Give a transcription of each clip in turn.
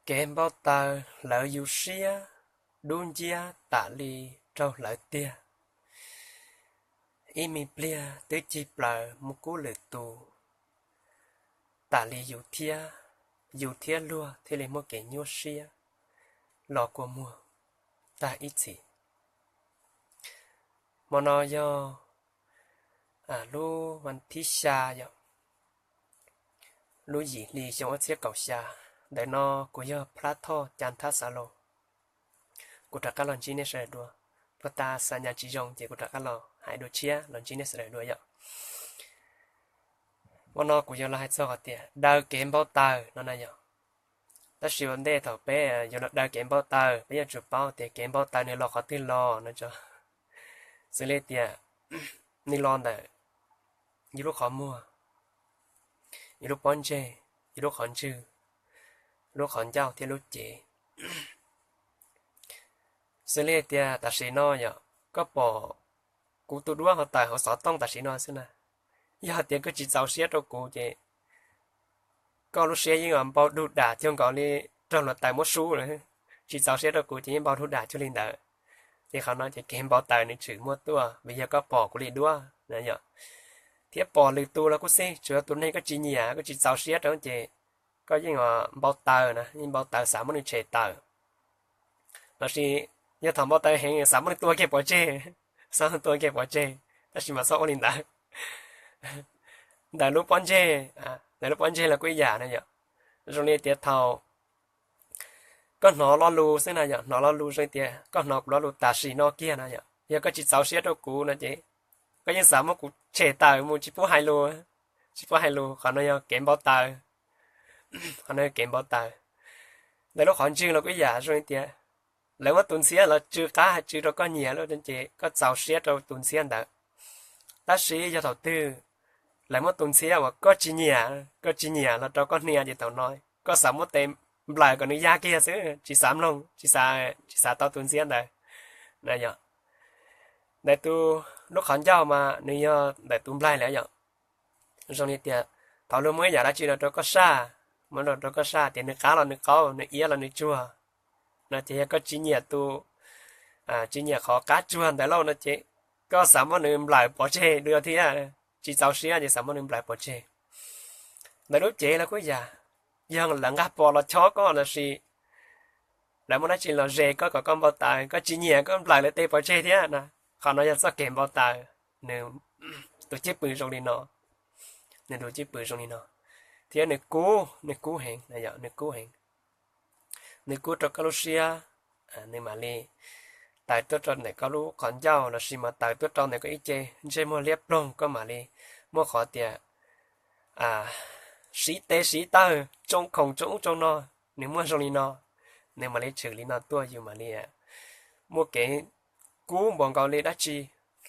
Kev npau taws hlawv yus siab, dub nciab tam li raug hlawv tiag. Ib me pliag twb cig plaws mus kub lwm tus, tam li yus thiab, yus thiab luag thiaj li muaj kev nyuaj siab los kua muag tag ib txhis. Hmo no yog lub vas thib xya yom, lub yim hli xyoo ob txhiab kaum xya. Ntawm no kuv yog Plab Thoj Ca Nthab Xav Los. Kuv rov qab los ntsib nej sawv daws dua. Puag ta xa nyas tsis zoo ces kuv rov qab los hais dua tshiab los ntsib nej sawv daws dua yom. Hmo no kuv yuav los hais txog qhov tias daws kev npau taws no na yom. Tab sis ua ntej thaum peb yuav los daws kev npau taws, peb yuav tsum paub tias kev npau taws nws los qhov twg los no tso. Xws li tias nws los ntawm yus lub qhov muag, yus lub pob ntseg, yus lub qhov ntswg, lub qhov ncauj thiab lub cev. Xws li tias tam sim no yom, koj pom kuv tus duab ho tawm hauv xov tooj tam sim no xwb na, yog tias koj tsis txaus siab rau kuv ces koj lub siab yeej npau dug dam cuag nkaus li raug hluav taws muab sub lawm. Tsis txaus siab rau kuv ces yeej npau dug dam cuag li ntawd. Ces qhov no ces kev npau taws nws tshwm muaj tuaj vim yog koj pom kuv li duab na yom, thiab pom lwm tus los kuj xij, tsuas yog tus neeg koj tsis nyiam koj tsis txaus siab rau ces koj yeej npau taws na, yeej npau taws xav muab nws tshem tawm. Lossis yog thaum npau taws heev xav muab nws tua kiag pov tseg, xav muab tua kiag pov tseg, tab sis mas txhob ua li ntawd. Ntawm lub pob ntseg, ntawm lub pob ntseg los kuj ib yam na yom. Zoo li tias thaum koj hnov lo lus xwb na yom, hnov lo lus zoo li tias koj hnov kuv lo lus tam sim no kiag na yom, yog koj tsis txaus siab rau kuv no ces koj yeej xav muab kuv tshem tawm mus tsis pub hais lus, tsis pub hais lus. Qhov no yog kev npau taws, qhov no yog kev npau taws. Ntawm lub qhov ntswg los kuj ib yam, zoo li tias lawv muab tus ntxhiab los tsw qab tsw rau koj nyiam lawm ces koj txaus siab rau tus ntxhiab ntawd. Tab sis yog thaum twg lawv muab tus ntxhiab uas koj tsis nyiam, koj tsis nyiam los rau koj hnia ces thaum no koj xav muab tes nplawm kom nws ya kiag xwb, tsis xav mloog, tsis xav, tsis xav tau tus ntxhiab ntawd na yom. Ntawm tus, lub qhov ncauj mas nws yog ntawm tus nplaig lawm yom. Zoo li tias thaum luag muab ib yam dab tsi los rau koj saj, muab los rau koj saj tias nws qab los nws qaub, nws iab los nws tsuag no ces yog koj tsis nyiam tus, tsis nyiam qhov qab tsuag ntawd lauj no ces koj xav muab nws nplawm pov tseg dua thiab, tsis txaus siab ces xav muab nws nplawm pov tseg. Ntawm lub cev los kuj yam, yog lawv nqaj pos los chob koj lossis lawv muaj dab tsi los zes koj kom koj npau taws, koj tsis nyiam koj nplawm lawv tes pov tseg thiab na. Qhov no yog txoj kev npau taws, nws tus cwj pwm zoo li no, nws tus cwj pwm zoo li no, thiab nws kub, nws kub heev, nws kub heev. Nws kub rau koj lub siab, nws mam li taws tuaj rau ntawm koj lub qhov ncauj lossis mas taws tuaj rau ntawm koj ib ce ntsej muag liab ploog, koj mam li muaj qhov tias siv tes siv taw, tsoo khoom tsoo ub tsoo no, nws muaj zoo li no, nws mam li tshwm li no tuaj, yus mam li muaj kev kub npaum nkaus li dab tsi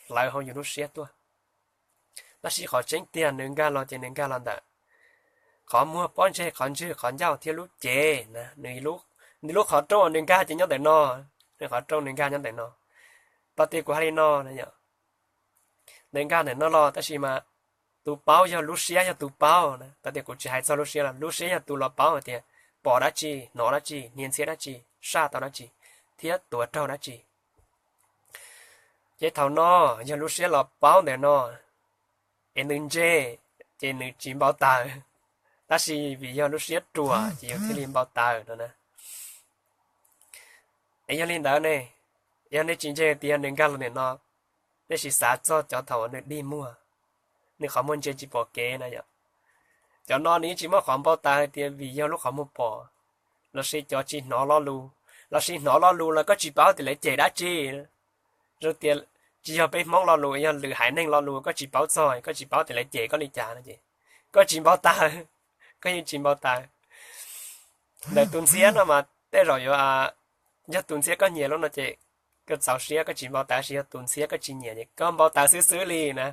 hlawv hauv yus lub siab tuaj. Tab sis qhov tseeb tiag nws nkag los ces nws nkag los ntawm qhov muag, pob ntseg, qhov ntswg, qhov ncauj thiab lub cev na. Nws lub qhov rooj nws nkag ces nyob ntawm no, nws qhov rooj nws nkag nyob ntawm no. Tau tias kuv hais li no, nws nkag ntawm no los tab sis mas tus paub yog lub siab, yog tus paub na. Tau tias kuv tsis hais txog lub siab los lub siab yog tus los paub hais tias pom dab tsi, hnov dab tsi, hnia ntxhiab dab tsi, saj tau dab tsi, thiab tuav raug dab tsi. Ces thaum no yog lub siab los paub ntawm no es nws ntse, ces nws tsis npau taws, tab sis vim yog lub siab ruam ces yus thiaj li npau taws no na. Es yog li ntawd ne, yog nej tsis ntse tias yog nws nkag los ntawm no, nej sim xav txog cov thaum uas nws dig muag, nws qhov muag ntse tsis pom kev na yom. Cov no nws yeej tsis muaj qhov npau taws hais tias vim yog lub qhov muag pom, lossis cov tsis hnov lo lus, lossis hnov lo lus los koj tsis paub tias lawv cem dab tsi. Zoo tias tsis yog peb Hmoob lo lus, yog lwm haiv neeg lo lus koj tsis paub txog, koj tsis paub tias lawv cem koj li cas no ces koj tsis npau taws, koj yeej tsis npau taws. Ntawm tus ntxhiab no mas tej zaum yuav, yog tus ntxhiab koj nyiam lawm no ces koj txaus siab koj tsis npau taws, tab sis yog tus ntxhiab koj tsis nyiam ces koj npau taws xwb xwb li na.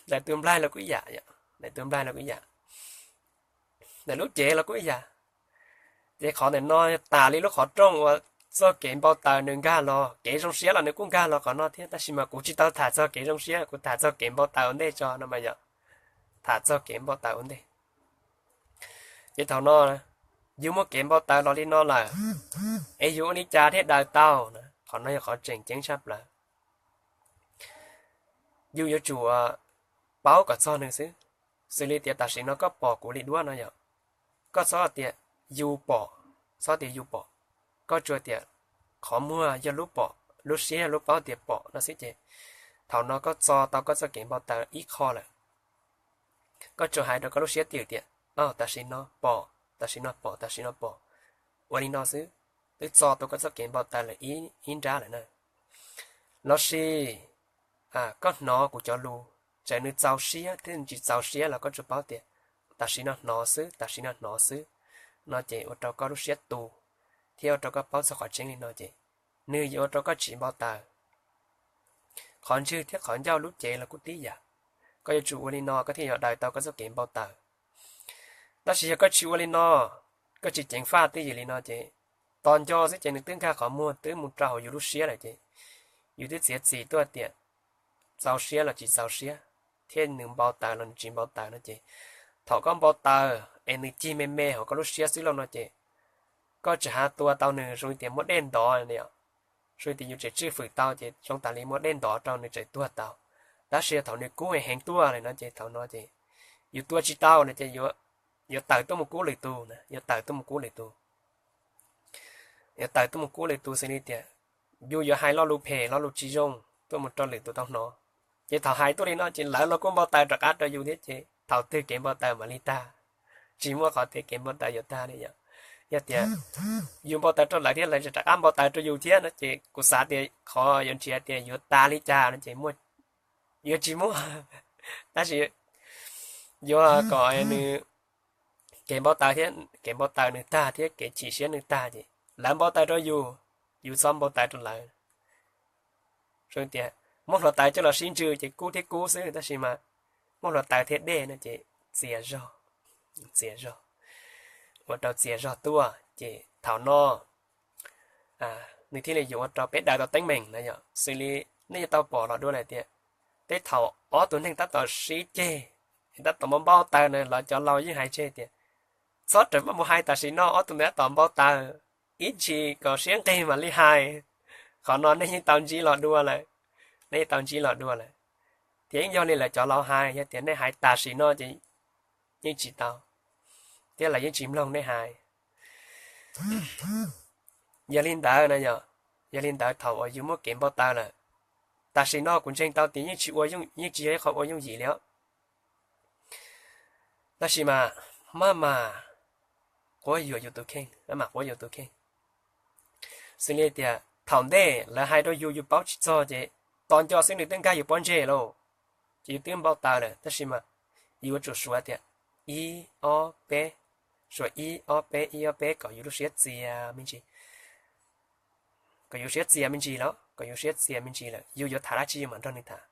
Ntawm tus nplaig los kuj ib yam, ntawm tus nplaig los kuj ib yam, ntawm lub cev los kuj ib yam. Ces qhov ntawm no tas li lub qhov rooj uas txoj kev npau taws nws nkag los, kev zoo siab los nws kuj nkag los qhov no thiab, tab sis mas kuv tsis tau tham txog kev zoo siab, kuv tham txog kev npau taws ua ntej tso no mas yom. Tham txog kev npau taws ua ntej. Ces thaum no yus muaj kev npau taws los li no lawm, es yus ua li cas thiaj daws tau? Qhov no yog qhov tseem ceeb tshaj plaws. Yus yuav tsum paub kom txog nws xwb. Xws li tias tam sim no koj pom kuv li duab no yom, koj txhob tias yus pom, txhob tias yus pom, koj tsuas tias qhov muag yog lub pom, lub siab yog lub paub tias pom no xwb ces thaum no koj txo tau koj txoj kev npau taws ib qho lawm. Koj tsuas hais rau koj lub siab twm tias, o, tam sim no pom, tam sim no pom, tam sim no pom, ua li no xwb, twb txo tau koj txoj kev npau taws lawm ib nrab lawm na. Los sis koj hnov kuv cov lus, txawm nws txaus siab thiab nws tsis txaus siab los koj tsuas paub tias tam sim no hnov xwb, tam sim no hnov xwb, no ces ua rau koj lub siab tu thiab ua rau koj paub txog qhov tseeb li no ces nws yuav ua rau koj tsis npau taws. Qhov ntswg thiab qhov ncauj lub cev los kuj tib yam, koj yuav tsum ua li no koj thiaj yuav daws tau koj txoj kev npau taws. Tab sis yog koj tsis ua li no, koj tsis ceev faj twj ywm li no ces tos nco xwb ces nws twb nkag qhov muag twb mus rau hauv yus lub siab lawm ces yus twb txiav txim tuaj tias txaus siab los tsis txaus siab, thiab nws npau taws los nws tsis npau taws no ces thaum koj npau taws es nws cig me me hauv koj lub siab xwb lauj no ces koj tseem hais tua tau nws zoo li tias muab dej ntov, zoo li tias yus tseem tswj fwm tau ces zoo tas li muab dej ntov rau nws tseem tuag tau. Tab sis thaum nws kub heev tuaj li no ces thaum no ces yus tua tsis tau no ces yuav tawm tuaj mus kub lwm tus na, yuav tawm tuaj mus kub lwm tus. Yuav tawm tuaj mus kub lwm tus xws li tias yus yuav hais lo lus phem lo lus tsis zoo tuaj mus rau lwm tus tau hnov. Ces thaum hais tuaj li no ces lawv los kuj npau taws rov qab rau yus thiab ces thaum twg kev npau taws mam li tag. Tsis muaj qhov tias kev npau taws yuav tag li yom. Yog tias yus npau taws rau lawv thiab lawv rov qab npau taws rau yus thiab no ces kuv xav tias qhov yuav nrhiav tias yuav tas li cas no ces yuav tsis muaj. Tab sis yuav kom nws kev npau taws thiab kev npau taws nws tag thiab kev chim siab nws tag ces lawv npau taws rau yus, yus txhob npau taws rau lawv. Zoo tias muab hluav taws coj los sib ntsws ces kub thiab kub xwb, tab sis mas muab hluav taws thiab dej no ces txias zog, txias zog, ua rau txias zog tuaj ces thaum no nws thiaj li yuav ua rau peb daws tau teeb meem na yom. Xws li nej yuav tau pom los dua lawm tias tej thaum ob tug neeg tab tom sib ceg, tab tom npau npau taws na los cov laus yeej hais tseg tias txhob rawm maj mus hais tam sim no ob tug ntawd tab tom npau taws, ib ntsis kom siab nqig mam li hais. Qhov no nej yeej tau ntsib los dua lawm, nej yeej tau ntsib los dua lawm. Thiab yeej yog li lawv cov laus hais, yog tias nej hais tam sim no ces yeej tsis tau, thiab lawv yeej tsis mloog nej hais. Yog li ntawd na yom, yog li ntawd thaum uas yus muaj kev npau taws lawm, tam sim no kuv ntseeg tau tias yeej tsis ua, yeej tsis yog ib qho ua yooj yim li os. Tab sis mas maj mam quab yuam yus tus kheej, maj mam quab yuam tus kheej. Xws li tias thaum ntej lawv hais rau yus yus paub tsis txog ces tos nco xwb nws twb nkag yus pob ntseg lauj, ces yus twb npau taws lawm. Tab sis mas yus yuav tsum suav tias ib ob peb, suav ib ob peb ib ob peb kom yus lub siab txias me ntsis, kom yus siab txias me ntsis los kom yus siab txias me ntsis lawm yus yuav tham dab tsi yus mam nrog nws tham.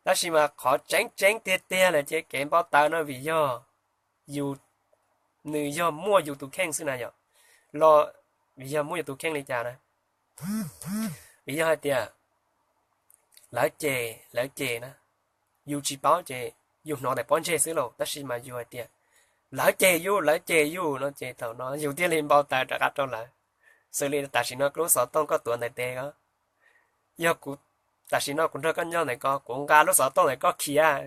Tab sis mas qhov tseeb tseeb tiag tiag lawm ces kev npau taws no vim yog yus, nws yog muaj yus tus kheej xwb na yom. Los vim yog muaj yus tus kheej li cas na? Vim yog hais tias lawv cem, lawv cem na, yus tsis paub ces yus hnov ntawm pob ntseg xwb lauj, tab sis mas yus hais tias lawv cem yus, lawv cem yus no ces thaum no yus thiaj li npau taws rov qab rau lawv. Xws li tam sim no lub xov tooj koj tuav ntawm tes ko, yog kuv, tam sim no kuv nrog koj nyob ntawm ko kuv nqa lub xov tooj ntawm koj khiav,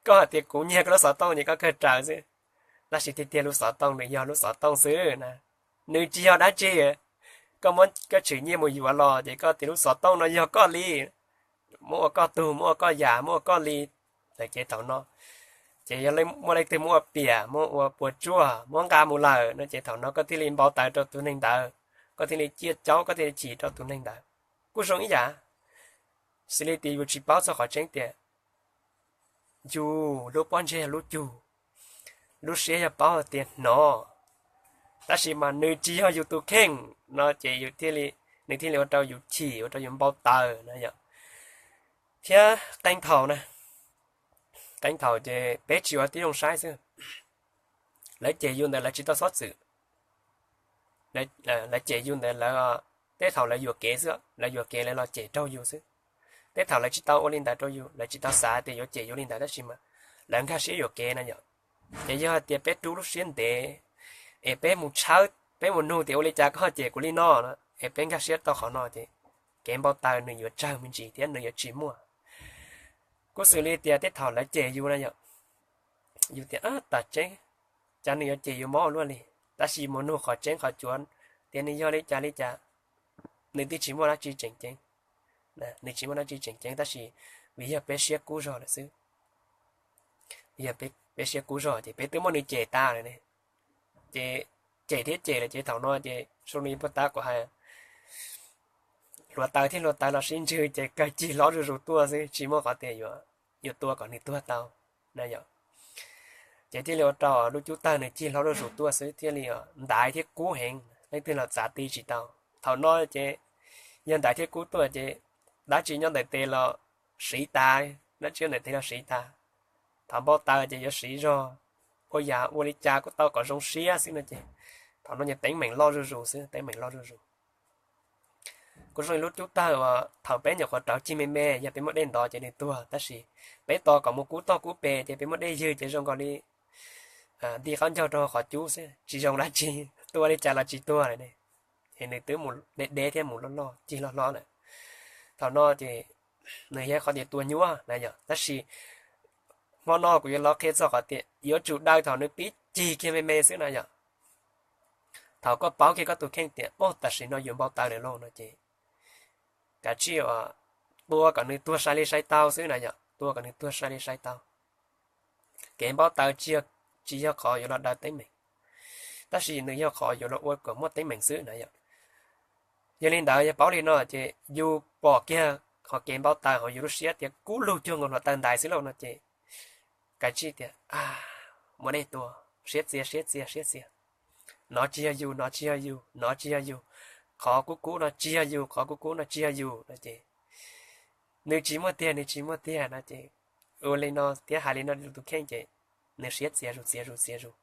koj hais tias kuv nyiag koj lub xov tooj ces koj kawg raws xwb. Tab sis tiag tiag lub xov tooj nws yog lub xov tooj xwb na, nws tsis yog dab tsi. Koj muab koj tshwm nyiaj mus yuav los ces koj tias lub xov tooj no yog koj li, muab ua koj tug, muab ua koj yam, muab ua koj li, ces thaum no ces yog muaj leej twg muab ua piam, muab ua puas tsuaj, muab nqa mus lawm no ces thaum no koj thiaj li npau taws rau tus neeg ntawd, koj thiaj li ciaj caub, koj thiaj li chim rau tus neeg ntawd. Kuj zoo ib yam, xws li tias yus tsis paub txog qhov tseeb tias yus lub pob ntseg yog lub cug, lub siab yog paub tias hnov, tab sis mas nws tsis yog yus tus kheej no ces yus thiaj li, nws thiaj li ua rau yus chim, ua rau yus npau taws na yom. Thiab qee thaum na, qee thaum ces peb tsis ua tib zoo saib xwb. Lawv cem yus ntawd lawv tsis tau xob txwm, lawv cem yus ntawd lawv, tej thaum lawv yuam kev xwb, lawv yuam kev lawv los cem raug yus xwb. Tej thaum lawv tsis tau ua li ntawd rau yus, lawv tsis tau xav tias yuav cem yus li ntawd tab sis mas lawv nkag siab yuam kev na yom. Ces yog hais tias peb rub lub siab ntev, es peb mus tshawb, peb mus nug tias ua li cas koj ho cem kuv li no no, es peb nkag siab tau qhov no ces kev npau taws nws yuav tsawg me ntsis thiab nws yuav tsis muaj. Kuj xws li tias tej thaum lawv cem yus na yom, yus tias tas tseeb, cas nws yuav cem yus mob luaj li, tab sis mus nug qhov tseeb qhov cuav tias nws yog li cas li cas, nws twb tsis muaj dab tsi tseem ceeb, nws tsis muaj dab tsi tseem ceeb tab sis vim yog peb siab kub zog lawm xwb. Yog peb siab kub zog ces peb twb muab nws cem tas lawm ne, ces cem thiab cem lawm ces thaum no ces zoo li puag ta kuv hais, hluav taws thiab hluav taws los sib ntswg ces kawg cig hlob zuj zus tuaj xwb, tsis muaj qhov tias yuav tua kom nws tuag tau na yom. Ces thiaj li ua rau lub cub tawg nws cig hlob zuj zus tuaj xwb thiaj li ntaiv thiab kub heev, leej twg los txav ti tsis tau. Thaum no ces yog ntaiv thiab kub tuaj ces dab tsi nyob ntawm tes los siv tas, dab tsi nyob ntawm tes los siv tas. Thaum npau taws ces yuav siv zog, ua yam ua li cas kuj tau kom zoo siab xwb no ces thaum no ces teeb meem loj zuj zus xwb, teeb meem loj zuj zus. Kuj zoo li lub cub tawg uas thaum peb nyuam qhuav rauv cig me me, yog peb muab dej ntov ces nws tuag, tab sis peb tos kom mus kub toj kub pes ces peb muab dej ywg ces zoo nkaus li nti qaub ncaug rau qhov cub xwb, tsis zoo dab tsi, tua li cas los tsis tuag lawm ne. Es nws twb mus deb deb thiab mus loj loj cig loj hlob lawm. Thaum no ces nws yog qhov tias tua nyuaj na yom, tab sis hmo no kuv yuav los qhia txog qhov tias yuav tsum daws thaum nws pib cig kiag me me xwb na yom. Thaum koj paub kiag koj tus kheej tias, o, tam sim no yus npau taws lawm lauj no ces kav tsij tua kom nws tuag sai li sai tau xwb na yom, tua kom nws tuag sai li sai tau. Kev npau taws tsis yog qhov yuav los daws teeb meem, tab sis nws yog qhov yuav los ua kom muaj teeb meem xwb na yom. Yog li ntawd yog paub li no ces yus pom kiag qhov kev npau taws hauv yus lub siab tias kub lug cuag nkaus hluav taws ntais xwb lauj no ces kav tsij tias muaj dej tua, siab txias siab txias siab txias, nov tsis yog yus, nov tsis yog yus, nov tsis yog yus, qhov kub kub no tsis yog yus, qhov kub kub no tsis yog yus no ces nws tsis muaj tiag, nws tsis muaj tiag no ces ua li no thiab hais li no rau tus kheej ces nws siab txias zus txias zus txias zus.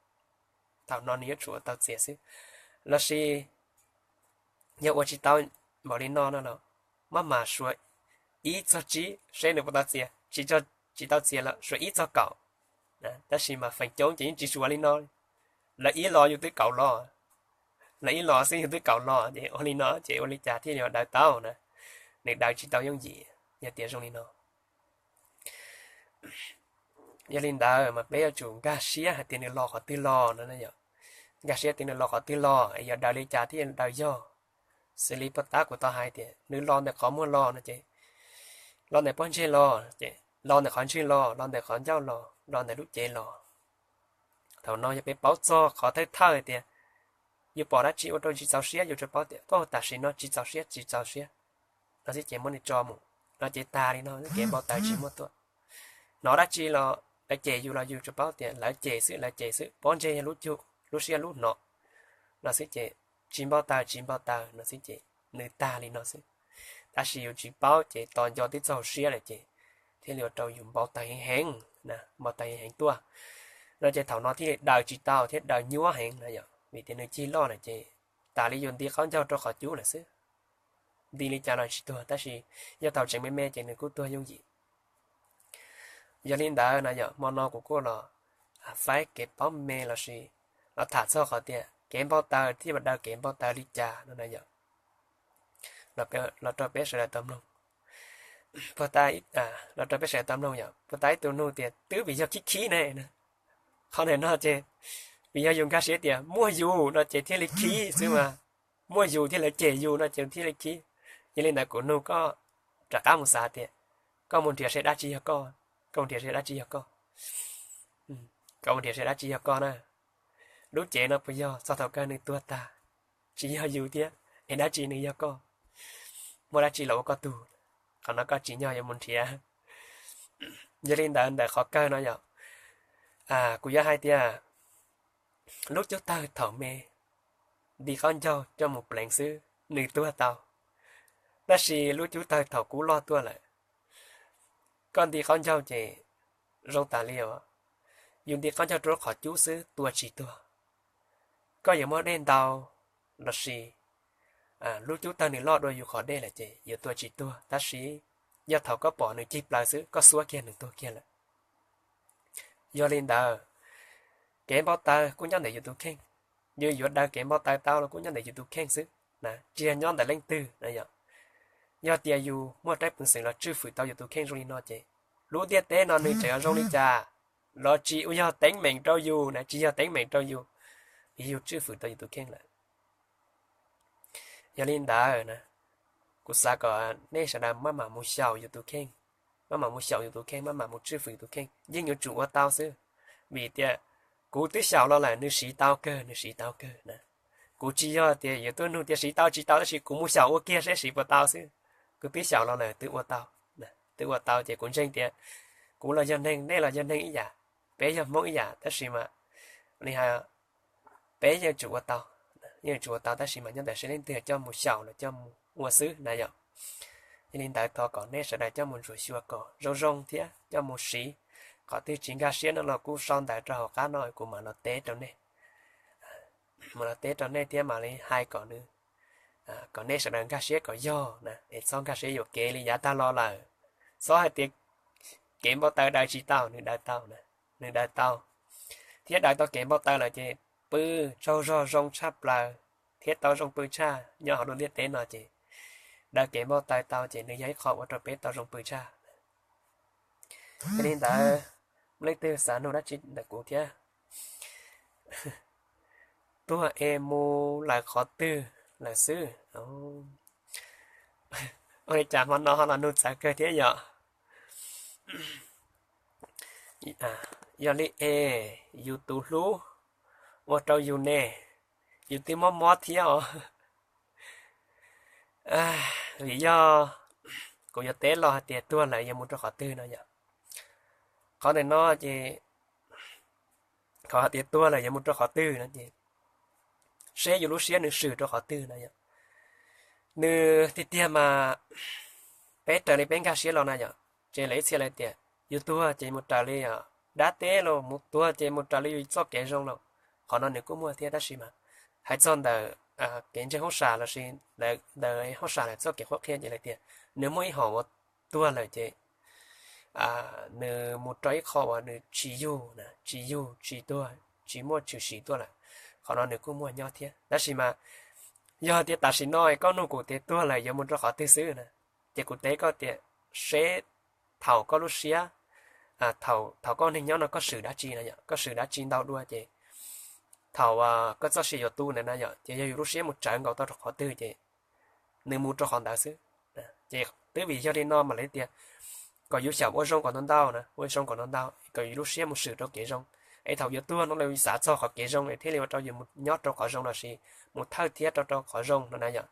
Thaum no nws yuav tsum ua tau txias xwb, lossis yog ua tsis tau npaum li no no los maj mam suav ib txog tsib seb nws puas tau txias, tsis tau txias los suav ib txog kaum. Tab sis mas feem coob ces yeej tsis suav li no, lawv ib los yus twb kaum los, lawv ib los xwb yus twb kaum los ces ua li no ces ua li cas thiaj li daws tau na, nws daws tsis tau yooj yim yog tias zoo li no. Yog li ntawd mas peb yuav tsum nkag siab hais tias nws los qhov twg los no yom, nkag siab tias nws los qhov twg los es yog daws li cas thiaj daws yog. Xws li puag ta kuv tau hais tias nws los ntawm qhov muag los no ces los ntawm pob ntseg los ces los ntawm qhov ntswg los, los ntawm qhov ncauj los, los ntawm lub cev los. Thaum no yog peb paub txog qhov thawj thawj tias yus pom dab tsi ua rau tsis txaus siab yus tsuas paub tias tam sim no tsis txaus siab, tsis txaus siab no xwb ces muab nws tso mus no ces tag li no, kev npau taws tsis muaj tuaj. Hnov dab tsi los lawv cem yus los yus tsuas paub tias lawv cem xwb, lawv cem xwb, pob ntseg yog lub cug, lub siab lub hnov no xwb ces tsis npau taws, tsis npau taws no xwb ces nws tag li no xwb. Tab sis yus tsis paub ces tos nco twb txaus siab lawm ces thiaj li ua rau yus npau taws heev heev, npau taws heev heev tuaj no ces thaum no thiaj li daws tsis tau thiab daws nyuaj heev na yom, vim tias nws cig loj lawm ces tas li yus nti qaub ncaug rau qhov cub lawm xwb. Nti li cas los tsis tuag, tab sis yog thaum tseem me me ces nws kuj tuag yooj yim. Yog li ntawd na yom, hmo no kuv kuj los faib kev paub me lossis los tham txog qhov tias kev npau taws thiab daws kev npau taws li cas no na yom, los rau peb sawv daws tau mloog. Los rau peb sawv daws tau mloog yom, puag ta ib tug nug tias twb vim yog khib khib ne. Qhov ntawm no ces vim yog yus nkag siab tias muaj yus no ces thiaj li khib xwb mas, muaj yus thiab lawv cem yus no ces thiaj li khib. Yog li ntawd kuv nug koj rov qab mus xav tias koj mus nrhiav seb dab tsi yog koj, koj mus nrhiav seb dab tsi yog koj, koj mus nrhiav seb dab tsi yog koj na. Lub cev no puas yog txog thaum kawg nws tuag tag, tsis yog yus thiab es dab tsi nws yog koj, muaj dab tsi los ua koj tug. Qhov no koj tsim nyog yuav mus nrhiav. Yog li ntawd ntawm qhov kawg no yom, kuv yuav hais tias lub cub tawg thaum me nti qaub ncaug coj mus pleev xwb nws tuag tau, tab sis lub cub tawg thaum kub loj tuaj lawm, koj nti qaub ncaug ces zoo tas li os. Yus nti qaub ncaug rau qhov cub xwb tua tsis tuag. Koj yuav muab dej ntau lossis lub cub tawg nws loj dua yus qhov dej lawm ces yuav tua tsis tuag, tab sis yog thaum koj pom nws cig plaws xwb koj xuab kiag nws tuag kiag lawm. Yog li ntawd, kev npau taws kuj nyob ntawm yus tus kheej. yus yuav daws kev npau taws tau los kuj nyob ntawm yus tus kheej xwb na, tsis yog nyob ntawm leej twg na yom. Yog tias yus muaj rab peev xwm los tswj fwm tau yus tus kheej zoo li no ces lub ntiaj teb no nws tseem yuav zoo li cas los tsis yog teeb meem rau yus na, tsis yog teeb meem rau yus, yus tswj fwm tau yus tus kheej lawm. Yog li ntawd na, kuv xav kom nej sawv daws maj mam mus xyaum yus tus kheej, maj mam mus xyaum yus tus kheej, maj mam mus tswj fwm yus tus kheej, yeej yuav tsum ua tau xwb. Vim tias kuv twb xyaum los lawm, nws siv tau kawg, nws siv tau kawg na. Kuv tsis yog tias yuav tuaj nug tias siv tau tsis tau, tab sis kuv mus xyaum ua kiag seb siv puas tau xwb. Kuv twb xyaum los lawm, twb ua tau, twb ua tau ces kuv ntseeg tias kuv los yog neeg, nej los yog neeg ib yam, peb yog Hmoob ib yam, tab sis mas li hais peb yeej tsum ua tau, yeej tsum ua tau, tab sis mas nyob ntawm seb leej twg coj mus xyaum los coj mus ua xwb na yom. Yog li ntawd thov kom nej sawv daws coj mus ntsuam xyuas kom zoo zoo thiab coj mus siv. Qhov twg tsis nkag siab no los kuj sau ntawv rau hauv qab no kuv mam los teb rau nej, mam los teb rau nej thiab mam li hais kom nws, kom nej sawv daws nkag siab kom yog na, es txhob nkag siab yuam kev li yav tag los lawm. Txhob hais tias kev npau taws daws tsis tau, nws daws tau na, nws daws tau, thiab daws tau kev npau taws lawm ces pw tsaug zog zoo tshaj plaws thiab tau zoo pw tshaj nyob hauv lub ntiaj teb no ces daws kev npau taws tau ces nws yog ib qho ua rau peb tau zoo pw tshaj. Yog li ntawd, muaj leej twg xav nug dab tsi ntawm kuv thiab? Tuag es mus lawm qhov twg lawm xwb? Ua li cas hmo no ho los nug txawv kawg thiab yom? Yog li es yus tus hlub ua rau yus ne, yus twb mob mob thiab os. Vim yog kuv yuav teb los hais tias tuag lawm yuav mus rau qhov twg no yom. Qhov ntawm no ces qhov hais tias tuag lawm yuav mus rau qhov twg no ces seb yus lub siab nws swm rau qhov twg na yom. Nws tiag tiag mas peb raws li peb nkag siab los na yom, ces lawv ib txhia lawv tias yus tuag ces mus raws li dab teb los, mus tuag ces mus raws li yus txoj kev zoo los, qhov no nws kuj muaj thiab. Tab sis mas hais txog ntawm kev ntseeg hauj sam lossis ntawm hauj sam lawv txoj kev qhuab qhia ces lawv tias nws muaj ib hom uas tuag lawm ces nws mus rau ib qho uas nws tsis yug, tsis yug tsis tuag, tsis muaj tshwm sim tuaj lawm. Qhov no nws kuj muaj nyob thiab. Tab sis mas yog tias tam sim no koj nug kuv tias tuag lawm yuav mus rau qhov twg xwb na, ces kuv teb koj tias seb thaum koj lub siab, thaum koj neeg nyob no koj swm dab tsi na yom, koj swm dab tsi ntau dua ces thaum koj txoj sia yuav tu ntawd na yom, ces yog yus lub siab mus tsawv nkaus tau rau qhov twg ces nws mus rau qhov ntawd xwb. Ces twb vim yog li no mas lawv tias kom yus xyaum ua zoo kom ntau ntau na, ua zoo kom ntau ntau kom yus lub siab mus swm rau kev zoo, es thaum yuav tuag no los yus xav txog qhov kev zoo es thiaj li ua rau yus mus nyob rau qhov zoo lossis mus thawj thiab rau rau qhov zoo no na yom.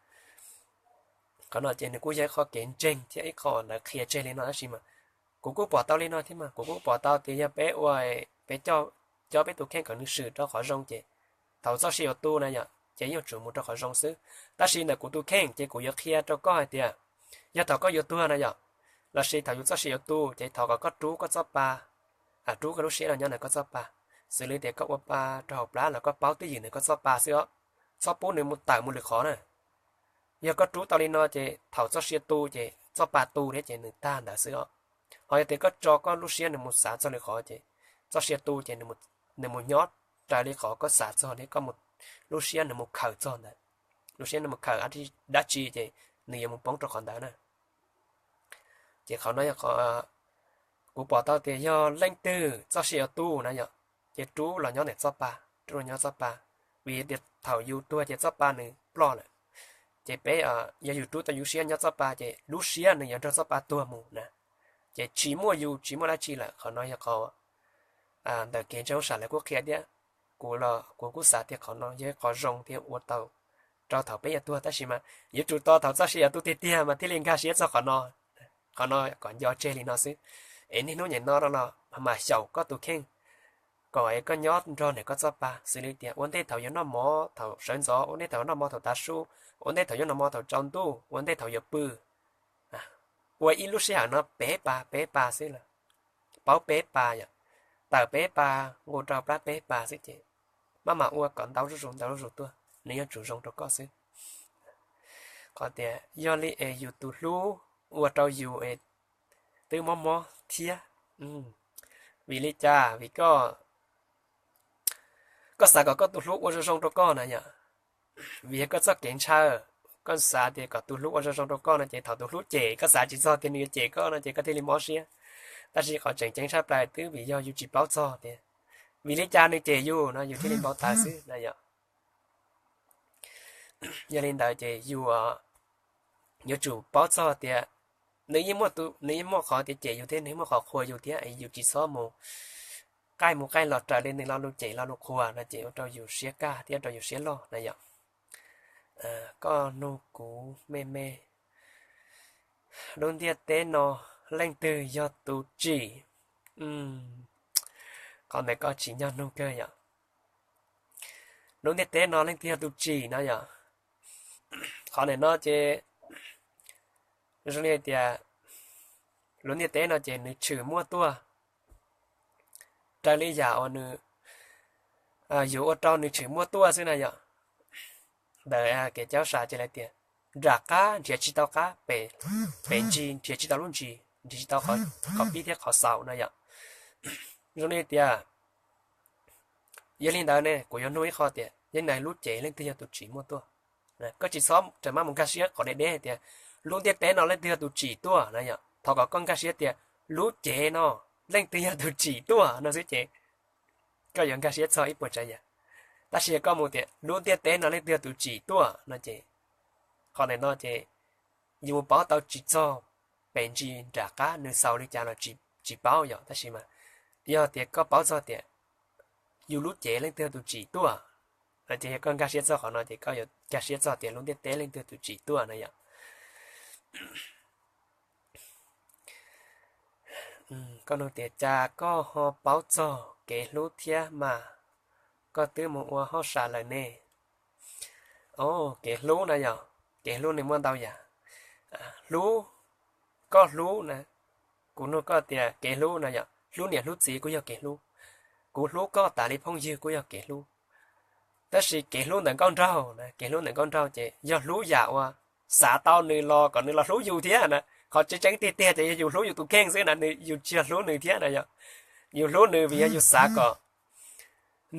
Qhov no ces nws kuj yog ib qho kev ntseeg thiab ib qho lawv qhia tseg li no tab sis mas kuv kuj pom tau li no thiab mas kuv kuj pom tau tias yog peb ua, peb coj peb tus kheej kom nws swm rau qhov zoo ces thaum txoj sia yuav tu na yom ces yeej tsum mus rau qhov zoo xwb. Tab sis ntawm kuv tus kheej ces kuv yuav qhia rau koj hais tias yog thaum koj yuav tuag na yom, lossis thaum yus txoj sia yuav tu ces thov kom koj rub koj txoj pa, rub koj lub siab los nyob ntawm koj txoj pa, xws li tias koj ua pa rau hauv plab los koj paub twj ywm ntawm koj txoj pa xwb os, txhob pub nws mus tawm mus lwm qhov na. Yog koj rub tau li no ces thaum txoj sia tu ces txoj pa tu thiab ces nws tag ntawd xwb os. Ho yog tias koj tso koj lub siab nws mus xav txog lwm qhov ces txoj sia tu ces nws mus nyob raws li qhov koj xav txog thiab koj, lub siab nws mus khawm txog ntawd, lub siab nws mus khawm dab tsi ces nws yuav mus poob rau qhov ntawd na. Ces qhov no yog qhov kuv pom tau tias yog leej twg txoj sia yuav tu na yom, ces rub los nyob ntawm txoj pa, rub los nyob txoj pa, vim tias thaum yus tuag ces txoj pa nws ploj lawm. Ces peb, yog yus rub tau yus siab nyob txoj pa ces lub siab nws yuav nrog txoj pa tuag mus na, ces tsis muaj yus tsis muaj dab tsi lawm. Qhov no yog qhov ntawm kev ntseeg hauj sam lawv kuj qhia thiab. Kuv los kuv kuj xav tias qhov no yog ib qho zoo thiab ua tau rau thaum peb yuav tuag, tab sis mas yuav tsum tos thaum txoj sia yuav tu tiag tiag mas thiaj li nkag siab txog qhov no. Qhov no kom nco tseg li no xwb, es niaj hnub nim no los mam xyaum koj tus kheej kom koj nyob nrog ntawm koj txoj pa, xws li tias ua ntej thaum yuav noj mov thaum sawv ntxov, ua ntej thaum yuav noj mov thaum tav su, ua ntej thaum yuav noj mov thaum tsaus ntuj, ua ntej thaum yuav pw, ua ib lub sij hawm no peb pa peb pa xwb lawm, paub peb pa yom, tawm peb pa, nqus rau plab peb pa xwb ces maj mam ua kom ntau zuj zus ntau zuj zus tuaj nws yeej tsum zoo rau koj xwb. Qhov tias yog li es yus tus hlub ua rau yus es twb mob mob thiab, vim li cas? Vim koj koj xav kom koj tus hlub ua zoo zoo rau koj na yom, vim yog koj txoj kev ntshaw, koj xav tias kom tus hlub ua zoo zoo rau koj no ces thaum tus hlub cem koj xav tsis txog tias nws yuav cem koj no ces koj thiaj li mob siab. Tab sis qhov tseem ceeb tshaj plaws twb vim yog yus tsis paub txog tias vim li cas nws cem yus no yus thiaj li npau taws xwb na yom. Yog li ntawd ces yus yuav tsum paub txog tias nws yeej muaj, nws yeej muaj qhov tias cem yus thiab nws yeej muaj qhov qhuas yus thiab, yus tsis txhob mus qaij mus qaij los raws li nws lo lus cem lo lus qhuas no ces ua rau yus siab kaj thiab ua rau yus siab loj na yom. Koj nug kuv me me, lub ntiaj teb no leej twg yog tus tsim? Qhov ntawm koj tsim nyog nug kawg yom. Lub ntiaj teb no leej twg yog tus tsim no yom? Qhov ntawm no ces zoo li hais tias lub ntiaj teb no ces nws tshwm muaj tuaj raws li yam uas nws, yus ua rau nws tshwm muaj tuaj xwb na yom. Ntawm kev caub sam ces lawv tias nram qab nrhiav tsis tau qab, pem ntsis nrhiav tsis tau lub ntsis, nrhiav tsis tau qhov pib thiab qhov xaus no yom. Zoo li tias, yog li ntawd ne kuv yuav nug ib qho tias yog li ntawd lub cev leej twg yog tus tsim muaj tuaj? Koj tsis txhob ras maj mus nkag siab qhov deb deb tias lub ntiaj teb no leej twg yog tus tsim tuaj na yom. Thov kom koj nkag siab tias lub cev no leej twg yog tus tsim tuaj no xwb ces koj yuav nkag siab txog ib puas tsav yam. Tab sis yog koj mus tias lub ntiaj teb no leej twg yog tus tsim tuaj no ces qhov ntawm no ces yus mus paub tau tsis txog pem ntsis nram qab nws xaus li cas los tsis paub yom. Tab sis mas yog tias koj paub txog tias yus lub cev leej twg yog tus tsim tuaj no ces yog koj nkag siab txog qhov no ces koj yuav nkag siab txog tias lub ntiaj teb leej twg yog tus tsim tuaj na yom. Koj nug tias cas koj ho paub txog kev hlub thiab mas koj twb mus ua hauj sam lawm ne? Kev hlub na yom, kev hlub nws muaj ntau yam. Hlub, koj hlub na, kuv nug koj tias kev hlub na yom, hlub niam hlub txiv kuj yog kev hlub, kuv hlub koj tas li phooj ywg kuj yog kev hlub. Tab sis kev hlub ntawm nkauj nraug na, kev hlub ntawm nkauj nraug ces yog hlub yam uas xav tau nws los kom nws los hlub yus thiab na. Qhov tseeb tseeb tiag tiag ces yog yus hlub yus tus kheej xwb na, nws yus tsis yog hlub nws thiab na yom. Yus hlub nws vim yog yus xav kom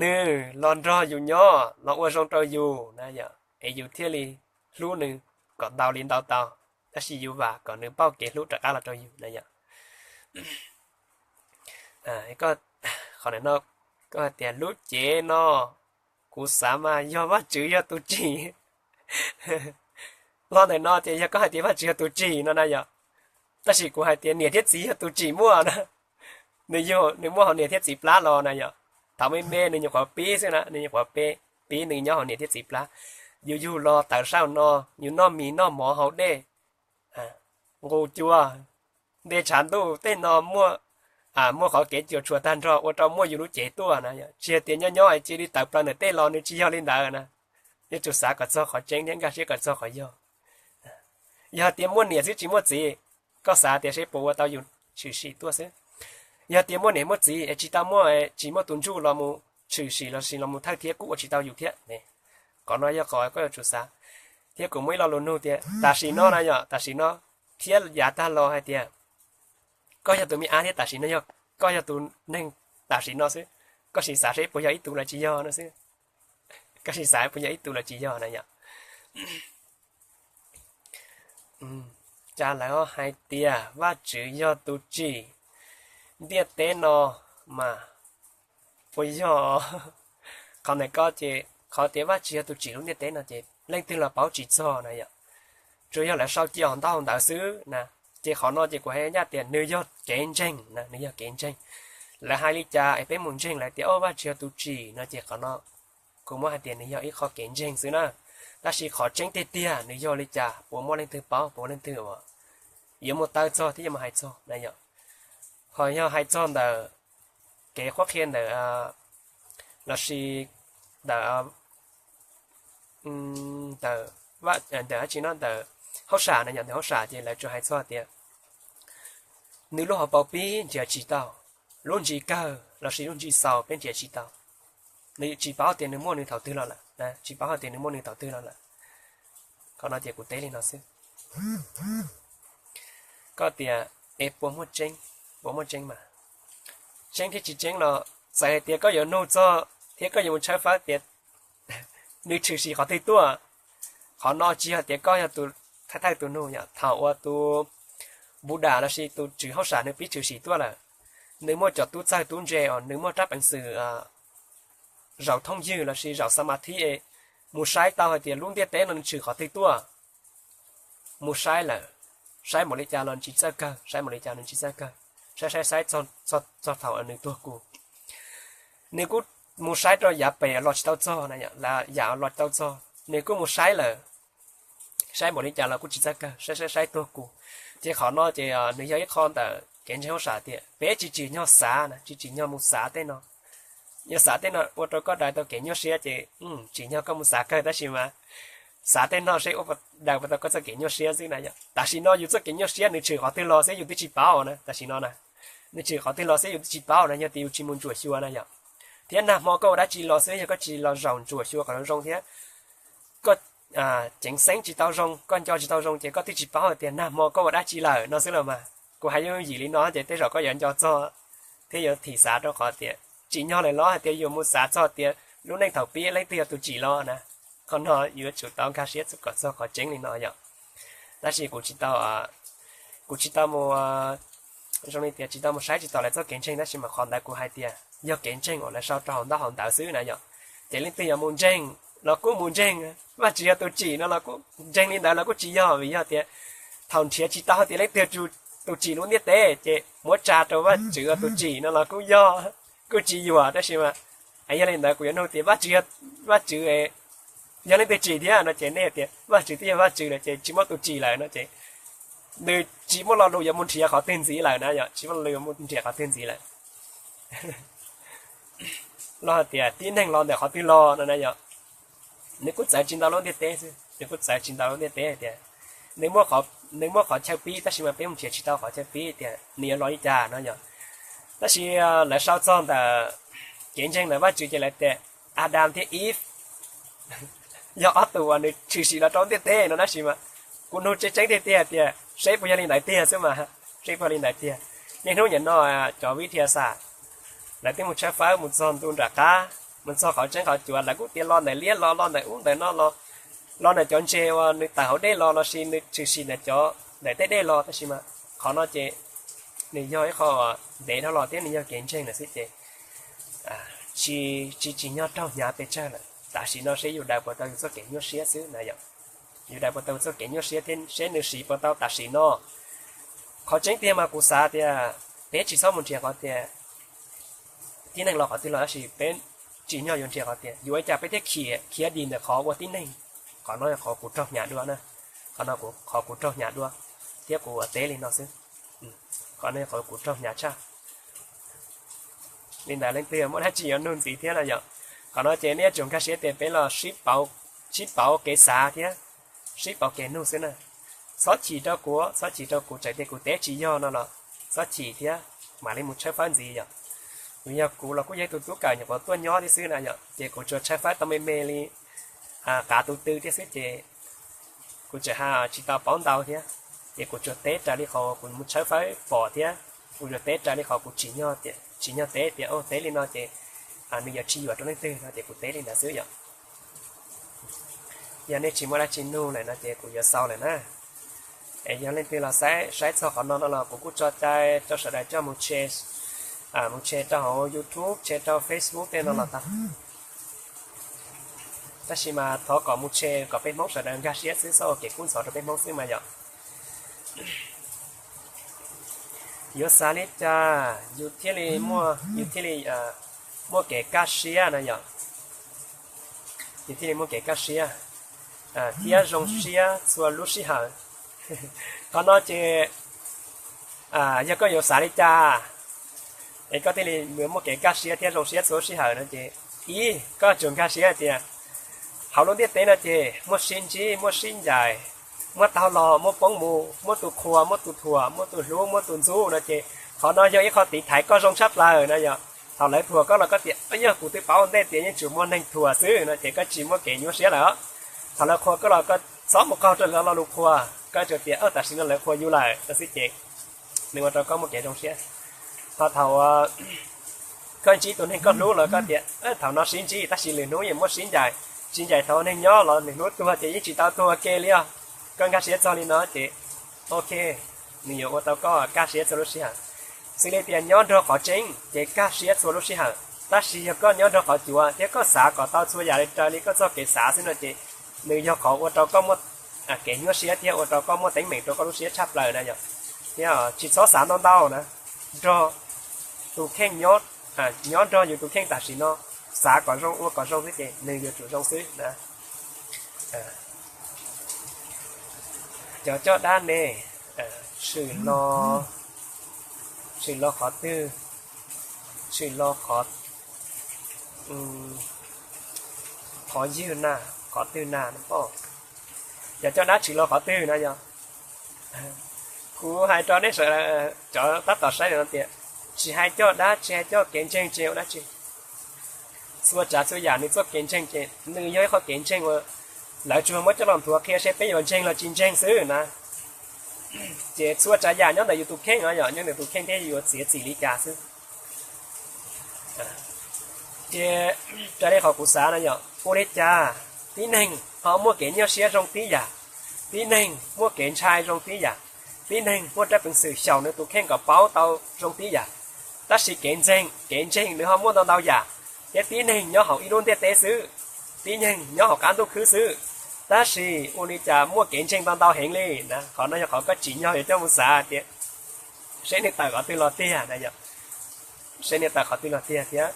nws los nrog yus nyob los ua zoo rau yus na yom, es yus thiaj li hlub nws kom ntau li ntau tau. Tab sis yus vam kom nws pauj kev hlub rov qab los rau yus na yom. Qhov no, koj hais tias lub cev no kuv xav mas yog Vajtswv yog tus tsim. Lo ntawm no ces yog koj hais tias Vajtswv yog tus tsim no na yom. Tab sis kuv hais tias niam thiab txiv yog tus tsim muaj na. Nws yog nws muaj hauv niam thiab txiv plab los na yom. Thaum me me nws nyuam qhuav pib xwb na, nws nyuam qhuav pib, nws nyob hauv niam thiab txiv plab. Yus yug los tawm saum no, yus noj mis noj mov haus dej, nqus cua, nte tshav ntuj tej no muaj, muaj qhov kev cuam tshuam tag nrho ua rau muaj yus lub cev tuaj na yom. Tsis hais tias nyob nyob cia li tawm plaws ntawm tej los, nws tsis yog li ntawd na. Yuav tsum xav kom txog qhov tseeb thiab nkag siab kom txog qhov yog. Yog tias muaj niam xwb tsis muaj txiv, koj xav tias seb puas ua tau yus tshwm sim tuaj xwb. Yog tias muaj niam muaj txiv es tsis tau muaj, tsis muaj tus ntsuj los mus tshwm sim los sis los mus thawj thiab kuj ua tsis tau yus thiab. Qhov no yog qhov koj yuav tsum xav. Thiab kuv muaj ib lo lus nug tias tam sim no na yom, tam sim no thiab yav tag los hais tias koj yog tus me ab thiab tam sim no yog koj yog tus neeg tam sim no xwb. Koj sim xav seb puas yog ib tug los tsis yog no xwb. Koj sim xav puas yog ib tug los tsis yog na yom. Cas lawv hais tias Vajtswv yog tus tsim ntiaj teb no mas puas yog? Qhov ntawm koj ces qhov tias Vajtswv yog tus tsim lub ntiaj teb no ces leej twg los paub tsis txog na yom. Tsuas yog lawv sau cia hauv ntaub hauv ntawv xwb na. Ces qhov no ces kuv hais ncaj tias nws yog kev ntseeg na, nws yog kev ntseeg. Lawv hais li cas es peb mus ntseeg lawv tias o Vajtswv yog tus tsim no ces qhov no kuv muab hais tias nws yog ib qho kev ntseeg xwb na. Tab sis qhov tseeb tiag tiag nws yog li cas puas muaj leej twg paub, puas muaj leej twg uas yuav mus taw txog thiab yuav mus hais txog na yom. Ho yog hais txog ntawm kev qhuab qhia ntawm lossis ntawm, ntawm, ntawm dab tsi no ntawm hauj sam na yom, ntawm hauj sam ces lawv tsuas hais txog tias nws lub hauv paus pib nrhiav tsis tau, lub ntsis kawg lossis lub ntsis xaus peb nrhiav tsis tau. Nws tsis paub tias nws muaj nws thaum twg los lawm, tsis paub hais tias nws muaj nws thaum twg los lawm. Qhov no ces kuv teb li no xwb. Koj tias es puas muaj tseeb, puas muaj tseeb mas, tseeb thiab tsis tseeb los txawm hais tias koj yuav nug txog thiab koj yuav mus tshawb fawb tias nws tshwm sim qhov twg tuaj. Qhov no tsis yog tias koj yog tus thawj thawj tus nug yom, thaum uas tus Buddha lossis tus tswv hauj sam nws pib tshwm sim tuaj lawm, nws muaj cov tub txawg tub ntse os, nws muaj rab peev xwm zaum thoob ywg lossis zaum xa ma thib es mus saib tau hais tias lub ntiaj teb no nws tshwm qhov twg tuaj. Mus saib lawm, saib npaum li cas los tsis txawj kawg, saib npaum li cas nws tsis txawj kawg, saib saib saib txog thaum nws tuag kuj, nws kuj mus saib rau yav pem los tsis tau txog na, yam los tsis tau txog nws kuj mus saib lawm, saib npaum li cas los kuj tsis txawj kawg, saib saib saib tuag kuj. Ces qhov no ces nws yog ib qho ntawm kev ntseeg hauj sam tias peb tsis tsim nyog xav na, tsis tsim nyog mus xav tej no. Yog xav tej no ua rau koj daws tau kev nyuaj siab ces tsim nyog koj mus xav kawg, tab sis mas xav tej no seb ua daws puas tau koj txoj kev nyuaj siab xwb na yom. Tam sim no yus txoj kev nyuaj siab nws tshwm qhov twg los xwb yus twb tsis paub na, tam sim no na, nws tshwm qhov twg los xwb yus twb tsis paub na, yog tias yus tsis mus ntsuam xyuas na yom. Thiab nag hmo koj ua dab tsi los xwb, yog koj tsis los zaum ntsuam xyuas kom zoo thiab koj ceev xeeb tsis tau zoo, koj nco tsis tau zoo ces koj twb tsis paub hais tias nag hmo koj ua dab tsi lawm no xwb los mas. Kuv hais yooj yooj yim li no ces tej zaum koj yuav nco txog thiab yuav thim xav rau qhov tias tsim nyog lawm los hais tias yuav mus xav txog tias lub neej thaum pib leej twg yog tus tsim los na. Qhov no yuav tsum tau nkag siab kom txog qhov tseeb li no yom. Tab sis kuv tsis tau, kuv tsis tau mus, zoo li tias tsis tau mus saib tsis tau lawv txoj kev ntseeg, tab sis mas qhov ntawd kuv hais tias yog kev ntseeg uas lawv sau rau hauv ntaub hauv ntawv xwb na yom. Ces leej twg yuav mus ntseeg los kuj mus ntseeg Vajtswv yog tus tsim no los kuj ntseeg li ntawd los kuj tsis yog, vim yog tias thaum nrhiav tsis tau tias leej twg tus tsim lub ntiaj teb ces muab tsa rau Vajtswv tus tsim no los kuj yog, kuj tsis yuam, tab sis mas yog li ntawd kuv yuav nug tias Vajtswv, Vajtswv yog leej twg tsim thiab no ces nej tias Vajtswv twb yog Vajtswv lawm ces tsis muaj tus tsim lawm no ces nws tsis muaj lo lus yuav mus nrhiav qhov twg ntxiv lawm na yom, tsis muaj lo lus yuav mus nrhiav qhov twg ntxiv lawm. Los hais tias tib neeg los ntawm qhov twg los no na yom, nws kuj txawv tsis ntau lub ntiaj teb xwb, nws kuj txawv tsis ntau lub ntiaj teb tias nws muaj qhov chaw pib, tab sis mas peb mus nrhiav tsis tau qhov chaw pib tias nws yuav los li cas no yom. Tab sis lawv sau txog ntawm kev ntseeg ntawm Vajtswv ces lawv tias Adam thiab Eve yog ob tug uas nws tshwm sim los rau lub ntiaj teb no, tab sis mas kuv nug tseeb tseeb tiag tiag tias seb puas yog li ntawd tiag xwb mas, seb puas yog li ntawd tiag. Niaj hnub niam no cov vib thia xam lawv twb mus tshawb fawb mus txog ntu nram qab, mus txog qhov tseeb qhov cuav, lawv kuj tias los ntawm liab los, los ntawm ub ntawm no los, los ntawm cov ntses uas nws tawm hauv dej los, lossis nws tshwm sim ntawm cov ntawm tej dej los, tab sis mas qhov no ces nws yog ib qho ntev dhau los thiab nws yog kev ntseeg lawm xwb ces tsis tsim nyog raug hnyav pes tsawg lawm. Tam sim no seb yus daws puas tau yus txoj kev nyuaj siab xwb na yom. Yus daws puas tau txoj kev nyuaj siab thiab seb nws siv puas tau tam sim no. Qhov tseeb tiag mas kuv xav tias peb tsis txhob mus nrhiav qhov tias tib neeg los qhov twg los, tab sis peb tsim nyog yuav nrhiav qhov tias yuav ua cas peb thiaj khiav dim ntawm qhov ua tib neeg. Qhov no yog qhov kuv raug hnyav dua na, qhov no qhov kuv raug hnyav dua thiab kuv ua teb li no xwb. Qhov no yog qhov kuv raug hnyav tshaj. Li ntawd leej twg muaj dab tsi yuav nug ntxiv thiab no yom. Qhov no ces nej yuav tsum nkag siab tias peb los sib pauv kev xav thiab sib pauv kev nug xwb na. Txhob chim rau kuv, txhob chim rau kuv, txawm tias kuv teb tsis yog no los txhob chim thiab mam li mus tshawb fawb ntxiv yom. Vim yog kuv los kuj yog ib tug tub kawm nyuam qhuav tuaj nyob thiab xwb na yom, ces kuv tsuas tshawb fawb tau me me li qav tus tw thiab xwb ces kuv tseem ha tsis tau paub ntau thiab. Ces kuv tsuas teb raws li qhov kuv mus tshawb fawb pom thiab kuv tsuas teb raws li qhov kuv tsim nyog teb tias, o, teb li no ces nws yuav tsis yuam rau leej twg no ces kuv teb li ntawd xwb yom. Yog nej tsis muaj dab tsi nug lawm no ces kuv yuav xaus lawm na. Es yog leej twg los saib txog qhov no no los kuv kuj tso cai rau sawv daws coj mus share, mus share rau hauv YouTube, share rau Facebook tej no los tau. Tab sis mas thov kom mus share kom peb Hmoob sawv daws nkag siab xwb, txhob ua kev kub ntxhov rau peb Hmoob xwb mas yom. Yuav xav li cas yus thiaj li muaj, yus thiaj li muaj kev kaj siab na yom. Yus thiaj li muaj kev kaj siab thiab zoo siab txhua lub sij hawm. Qhov no ces yog koj yuav xav li cas es koj thiaj li muaj kev kaj siab thiab zoo siab txhua lub sij hawm no ces, ib, koj tsum nkag siab hais tias hauv lub ntiaj teb no ces muaj sib ntsib muaj sib ncaim, muaj taug los muaj poob mus, muaj tus qhuas muaj tus thuam, muaj tus hlub muaj tus ntxub no ces qhov no yog ib qho tiv thaiv koj zoo tshaj plaws na yom. Thaum lawv thuam koj los koj tias, yog kuv twb paub ua ntej tias yeej tsuas muaj neeg thuam xwb no ces koj tsis muaj kev nyuaj siab lawm. Thaum lawv qhuas koj los koj txhob mus qaug rau lawv lo lus qhuas, koj tsuas tias, tam sim no lawv qhuas yus lawm no xwb ces nws ua rau koj muaj kev zoo siab. Ho thaum Koj ntsib tus neeg koj hlub los koj tias thaum no sib ntsib tab sis lwm hnub yeej muab sib ncaim, sib ncaim thaum neeg nyob los lwm hnub tuag ces yeej tsis tau tuag ua ke li os. Koj nkag siab txog li no ces ok, nws yuav ua tau koj kaj siab txhua lub sij hawm. Xws li tias nyob nrog qhov tseeb ces kaj siab txhua lub sij hawm, tab sis yog koj nyob nrog qhov cuav thiab koj xav kom tau txhua yam li raws li koj txoj kev xav xwb no ces nws yog qhov ua rau koj muaj kev nyuaj siab thiab ua rau koj muaj teeb meem rau koj lub siab tshaj plaws na yom. Thiab tsis txhob xav ntau ntau na, nrog tus kheej nyob, nyob nrog yus tus kheej tam sim no, xav kom zoo ua kom zoo xwb ces nws yuav tsum zoo xwb na. Cov coj dab ne, tshwm lo, tshwm lo qhov twg, tshwm lo qhov, qhov ywg na, qhov twg na, cov coj dab tshwm lo qhov twg na yog. Kuv hais rau nej sawv daws cov tab tom saib no tias tsis hais coj dab tsis hais coj kev ntseeg tsis hais ua dab tsi. Txhua tsav txhua yam nws txoj kev ntseeg ces nws yog ib qhov kev ntseeg uas lawv tsuas muab coj los nthuav qhia seb peb yuav ntseeg los tsis ntseeg xwb na. Ces txhua tsav yam nyob ntawm yus tus kheej no yom, nyob ntawm tus kheej thiab yuav txiav txim li cas xwb. Ces raws li qhov kuv xav no yom, ua li cas tib neeg ho muaj kev nyuaj siab zoo tib yam, tib neeg muaj kev ntshai zoo tib yam, tib neeg muaj rab peev xwm xyaum nws tus kheej kom paub tau zoo tib yam, tab sis kev ntseeg, kev ntseeg nws ho muaj ntau ntau yam, thiab tib neeg nyob hauv ib lub ntiaj teb xwb, tib neeg nyob hauv qab ntuj khwb xwb, tab sis ua li cas muaj kev ntseeg ntau ntau heev li. Qhov no yog qhov koj tsim nyog yuav coj mus xav tias seb nws tawm qhov twg los tiag na yom, seb nws tawm qhov twg los tiag thiab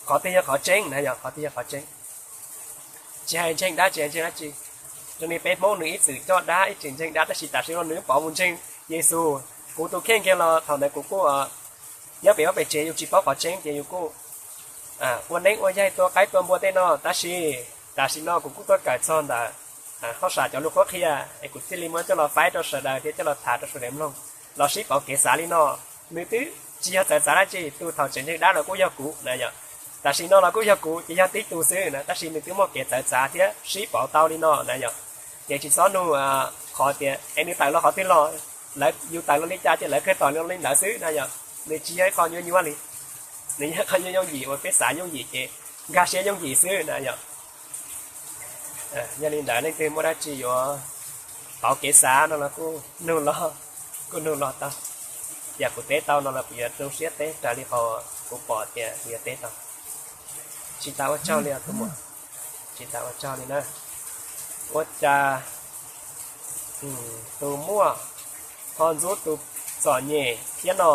qhov twg yog qhov tseeb na yom, qhov twg yog qhov tseeb. Tsis hais ntseeg dab tsis hais ntseeg dab tsi, zoo li peb Hmoob nws ib txwm coj dab ib txwm ntseeg dab tab sis tam sim no nws pov mus ntseeg Yexus. Kuv tus kheej kiag los thaum ntawd kuv kuj nyob pem vaj pem tsev yus tsis paub qhov tseeb ces yus kuj ua neeb ua yaig tua qaib tua npua tej no tab sis tam sim no kuv kuj tuaj kawm txog ntawm hauj sam cov lus qhuab qhia es kuv thiaj li muab coj los faib rau sawv daws thiab coj los tham rau sawv daws mloog los sib pauv kev xav li no. Nws twb tsis yog txawv txav dab tsi, tus thaum tseem ntseeg dab los kuj yog kuv na yom, tam sim no los kuj yog kuv ces yog tib tug xwb na tab sis nws twb muaj kev txawv txav thiab sib pauv tau li no na yom. Ces tsis txhob nug qhov tias es nws tawm los qhov twg los, lawv yus tawm los li cas ces lawv kawg tawm los li ntawd xwb na yom. Nws tsis yog ib qho nyuaj nyuaj li, nws yog ib qho yooj yooj yim uas peb xav yooj yim ces nkag siab yooj yim xwb na yom. Yog li ntawd leej twg muaj dab tsi yuav pauv kev xav no los kuj nug los, kuj nug los tau. Yam kuv teb tau no los kuv yuav zoo siab teb raws li qhov kuv pom tias kuv yuav teb tau. Tsis tas ua tsaug li os tus muam, tsis tas ua tsaug li na. Ua cas tus muaj ho ntxub tus txom nyem thiab no?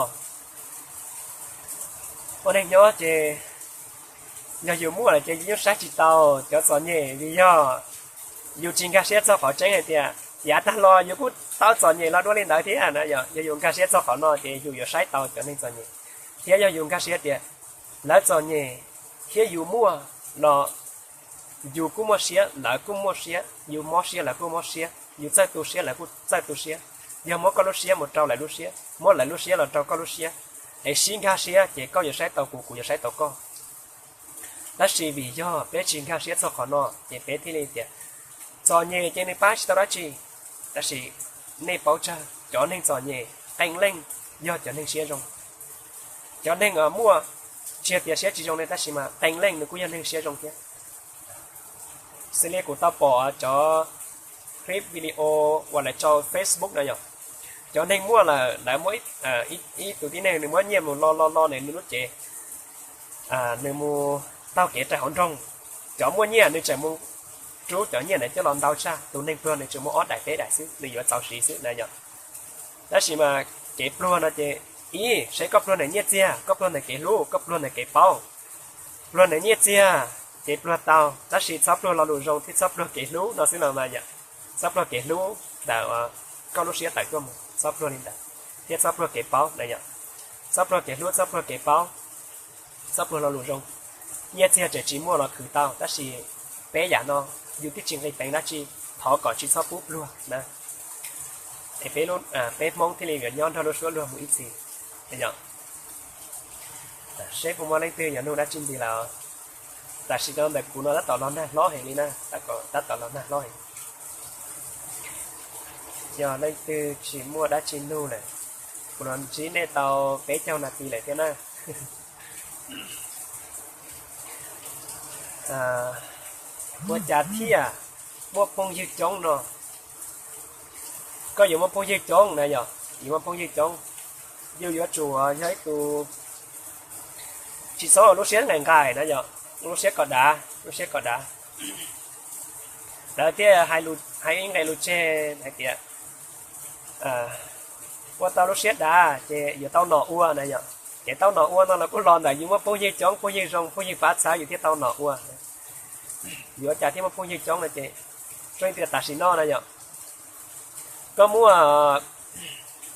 Ua neeg nyob ces yog yus muaj lawm ces yus yeej saib tsis taus cov txom nyem vim yog yus tsis nkag siab txog qhov tseeb hais tias yav tag los yus kuj tau txom nyem los dua li ntawd thiab na yom. Yog yus nkag siab txog qhov no ces yus yuav saib taus cov neeg txom nyem, thiab yog yus nkag siab tias lawv txom nyem thiab yus muaj los yus kuj muaj siab lawv kuj muaj siab, yus mob siab lawv kuj mob siab, yus txawj tu siab lawv kuj txawj tu siab. Yog muab koj lub siab mus rau lawv lub siab, muab lawv lub siab los rau koj lub siab, es sib nkag siab ces koj yuav saib tau kuv, kuv yuav saib tau koj. Tab sis vim yog peb tsis nkag siab txog qhov no ces peb thiaj li tias txom nyem ces nws pab tsis tau dab tsi. Tab sis nej paub tsawg, cov neeg txom nyem qee leej yog cov neeg siab zoo. Cov neeg muaj tsis yog tias siab tsis zoo li tab sis mas qee leej nws kuj yog neeg siab zoo thiab. Xws li kuv tau pom cov clip video uas lawv tso Facebook no yom, cov neeg muaj lawm lawv muaj ib tug tib neeg nws muab nyiaj mus lo lo lo nws lub cev, nws mus taug kev rau hauv nroog. Cov muaj nyiaj nws tseem mus rub cov nyiaj ntawd coj los ntau tshaj, tus neeg pluag nws tseem muaj ob daim peb daim xwb, nws yuav txaus siv xwb na yom. Tab sis mas kev pluag no ces ib, saib koj pluag ntawm nyiaj txiag, koj pluag ntawm kev hlub, koj pluag ntawm kev paub. Pluag ntawm nyiaj txiag ces pluag tau, tab sis txhob pluag lo lus zoo thiab txhob pluag kev hlub no xwb los mas yom. Txhob pluag kev hlub ntawm koj lub siab tawm tuaj mus, txhob pluag li ntawd, thiab txhob pluag kev paub na yom. Txhob pluag kev hlub, txhob pluag kev paub, txhob pluag lo lus zoo. Nyiaj txiag tseem tsis muaj los khwv tau, tab sis peb yam no yus twb tsis nqis peev dab tsi, thov kom tsis txhob pub pluag na. Es peb, peb Hmoob thiaj li yuav nyob nrog lub suab luag mus ib txhis. Yog seb puas muaj leej twg yuav nug dab tsi ntxiv lawm. Tam sim no ntawm kuv no tab tom los nag hlob heev li na, tab tom los nag hlob heev. Yog leej twg tsis muaj dab tsi nug lawm, kuv los ntsib nej tau peb caug nas this lawm thiab na. Ua cas thiaj muaj phooj ywg coob no? Koj yuav muaj phooj ywg coob na yog, yuav muaj phooj ywg coob, yus yuav tsum yog ib tug tsis txhob ua lub siab nqaim nqaim na yog, lub siab kom dav, lub siab kom dav. Lawv thiaj hais ib nqe lus tseg hais tias ua tau lub siab dav ces yuav tau nom ua na yom. Ces tau nom ua no los kuj los ntawm yus muaj phooj ywg coob, phooj ywg zoo, phooj ywg pab txhawb yus thiaj tau nom ua. Yuav cas thiaj muaj phooj ywg coob no ces zoo li tias tam sim no na yom, koj muaj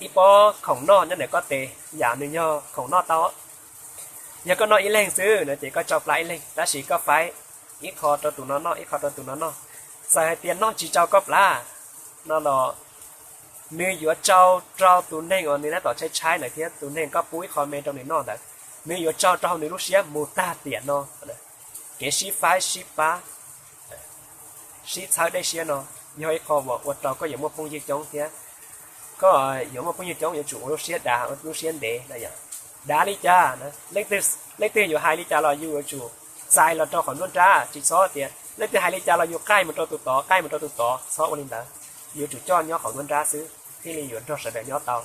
ib pob khoom noj nyob ntawm koj tes, yam nws yog khoom noj tau. Yog koj noj ib leeg xwb no ces koj tso plab ib leeg, tab sis koj faib ib qho rau tus no noj, ib qho rau tus no noj. Txawm hais tias noj tsis tsau koj plab no los nws yuav tsau rau tus neeg uas nws tab tom tshaib tshaib ntawd thiab tus neeg koj pub ib qho me rau nws noj ntawd, nws yuav tsau rau hauv nws lub siab mus tag tiam no. Kev sib faib sib pab, sib txhawb dej siab no yog ib qho uas ua rau koj yuav muaj phooj ywg coob thiab koj yuav muaj phooj ywg coob yuav tsum ua lub siab dav, ua lub siab ntev na yom. Dav li cas, leej twg yuav hais li cas los yus yuav tsum txais los rau qhov nruab nrab, tsis txhob tias leej twg hais li cas los yus qaij mus rau tus tod, qaij mus rau tus tod, txhob ua li ntawd. Yuav tsum coj nyob qhov nruab nrab xwb thiaj li yuav nrog sawv daws nyob tau.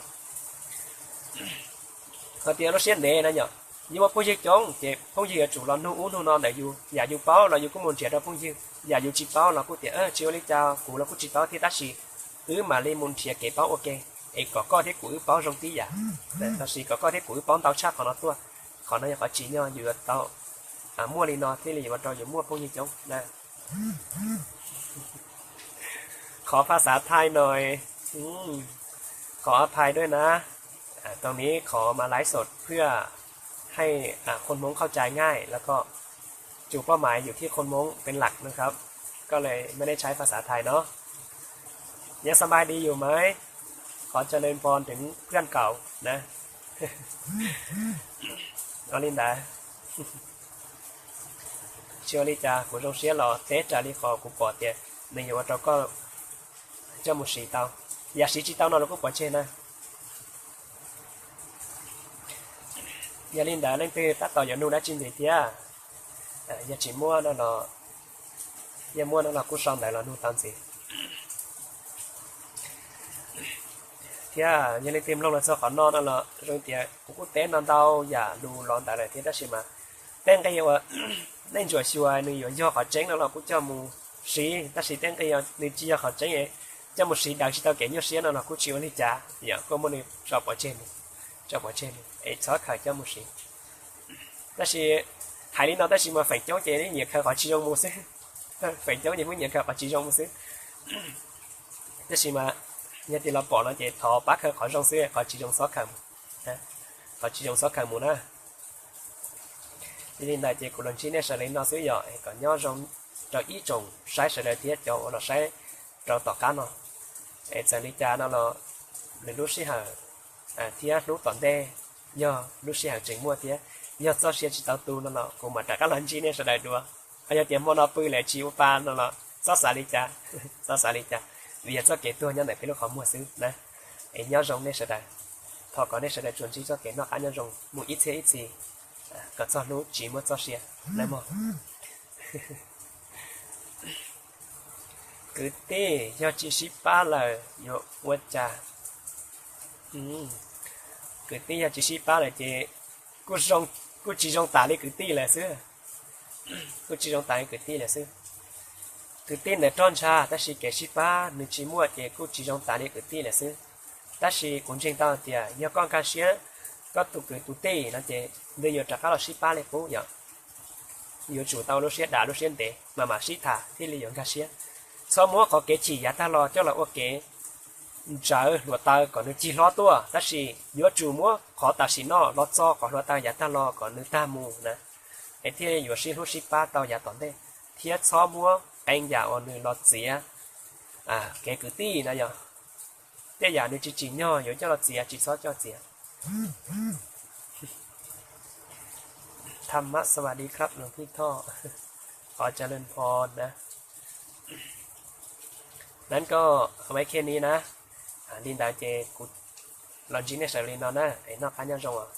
Hais tias lub siab ntev na yom, yus muaj phooj ywg coob ces phooj ywg yuav tsum los nug ub nug no ntawm yus, yam yus paub los yus kuj mus nrhiav rau phooj ywg, yam yus tsis paub los kuj tias tsis ua li cas, kuv los kuj tsis paub thiab tab sis wb mam li mus nrhiav kev paub ua ke es kom koj thiab kuv wb paub zoo tib yam, tab sis kom koj thiab kuv wb paub ntau tshaj qhov no tuaj. Qhov no yog qhov tsim nyog yus yuav tau muaj li no thiaj li yuav ua rau yus muaj phooj ywg coob na. Khov phas xav thai no, khov a phai dua na, tau niv khov mas laiv xom phwj hais khon Hmoob khauj cai ngaij lawm ko. Tsuas poj mas yus thib khon Hmoob pes lak no khab, koj le me nej tshai phas xav thai no. Yog xa npai di yus mas khov ca le npo deev phwj kaum na. Ua li ntawd, tsis ua li cas, kuv zoo siab los teb raws li qhov kuv pom tias nws yuav ua rau koj coj mus siv tau. Yam siv tsis tau no los kuj pov tseg na. Yog li ntawd leej twg tab tom yuav nug dab tsi ntxiv thiab, yog tsis muaj no los, yog muaj no los kuj sau ntawv los nug tau ntxiv. Thiab yog leej twg mloog los txog qhov no no los zoo tias kuv kuj teb no ntau yam lus los ntawd lawm thiab tab sis mas tej nqi uas nej ntsuam xyuas nws yuav yog qhov tseeb no los kuj coj mus siv, tab sis tej nqi nws tsis yog qhov tseeb, coj mus siv daws tsis tau kev nyuaj siab no los kuj tsis ua li cas, yog kuj muab nws tso pov tseg mus, tso pov tseg mus es txhob khaws coj mus siv. Tab sis hais li no tab sis mas feem coob ces nyiam khaws qhov tsis zoo mus xwb. Feem coob ces muab nyiam khaws qhov tsis zoo mus xwb. Tab sis mas yog tias los pom no ces thov pab khaws qhov zoo xwb, qhov tsis zoo txhob khaws mus, qhov tsis zoo txhob khaws mus na. Yog li ntawd ces kuv los ntsib nej sawv daws li no xwb yog kom nyob zoo rau ib tsoom saib sawv daws thiab cov uas los saib rau tom qab no. Es txawm li cas no los nws lub sij hawm thiab hnub tom ntej yog lub sij hawm tseem muaj thiab yog txoj sia tsis tau tu no los kuv mam rov qab los ntsib nej sawv daws dua. Ho yog tias hmo no pw lawm tsis ua pa no los txhob xav li cas, txhob xav li cas, vim yog txoj kev tuag nyob ntawm peb lub qhov muag xwb na. Es nyob zoo nej sawv daws, thov kom nej sawv daws tsuas ntsib txoj kev noj qab nyob zoo mus ib txhiab ib txhis kom txog hnub tsis muaj txoj sia nawb mog. Kwv tij yog tsis sib pab lawm yuav ua cas? Kwv tij yog tsis sib pab lawm ces kuj tsis zoo tas li kwv tij lawm xwb. Kuj tsis zoo tas li kwv tij lawm xwb. Kwv tij ntawd roj ntsha tab sis kev sib pab nws tsis muaj ces kuj tsis zoo tas li kwv tij lawm xwb. Tab sis kuv ntseeg tau tias yog koj nkag siab koj tus kwv tus tij no ces nws yuav rov qab los sib pab li qub yom. Yuav tsum tau lub siab dav lub siab ntev mas mam sib tham thiaj li yuav nkag siab. Txhob muab qhov kev chim yav tag los coj los ua kev ntsawv hluav taws kom nws cig hlob tuaj, tab sis yuav tsum muab qhov tam sim no los txo qhov hluav taws yav tag los kom nws tag mus na, es thiaj yuav sib hlub sib pab tau yav tom ntej, thiab txhob muab qee yam uas nws los txiav kev kwv tij na yog. Tej yam nws tsis tsim nyog yuav coj los txiav tsis txhob coj txiav. Tham mab xas vas dis khrab lus thij thoj, qhov ca leej pho na. Nab koj a maiv khej ni na. Li ntawd ces kuv los ntsib nej sawv daws li no na, es noj qab nyob zoo os.